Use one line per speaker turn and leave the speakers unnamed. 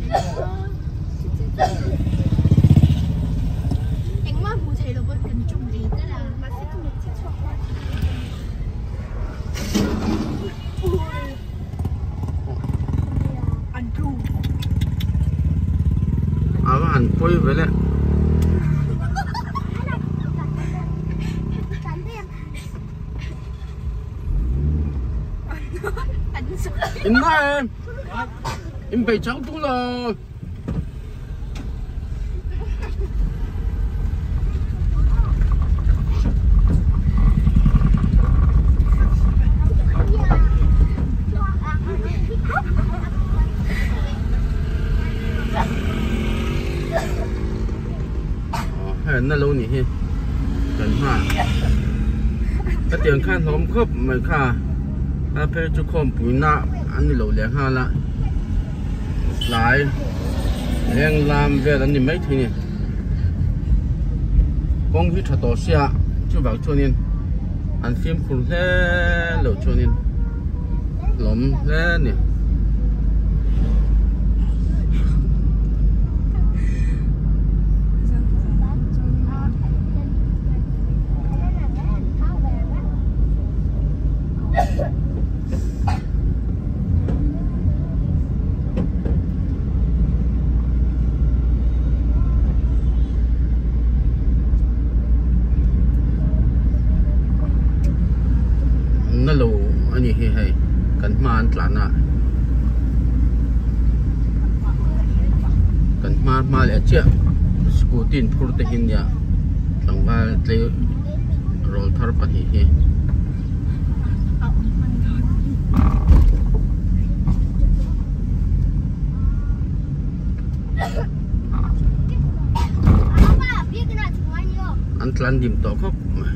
A va han pawi ve le. In na em. In bei chang tung lo. Hei na lo nih hi kan hma ka tiang khan hlawm khawp mai kha a phei chu khawmpui na an ni lo leh nghal a tlai leng lam vel an ni maithei a ni kawng hi tha tawh sia chuvang chuanin an fimkhur hle loh chuanin lawm hle a ni. Na lo a ni hi hei kan hma an tlan a kan hma hma leh chiah scooty in phur te hi nia tlangval tlei rawl thar pahnih hi. An tlan dim tawh khawp mai.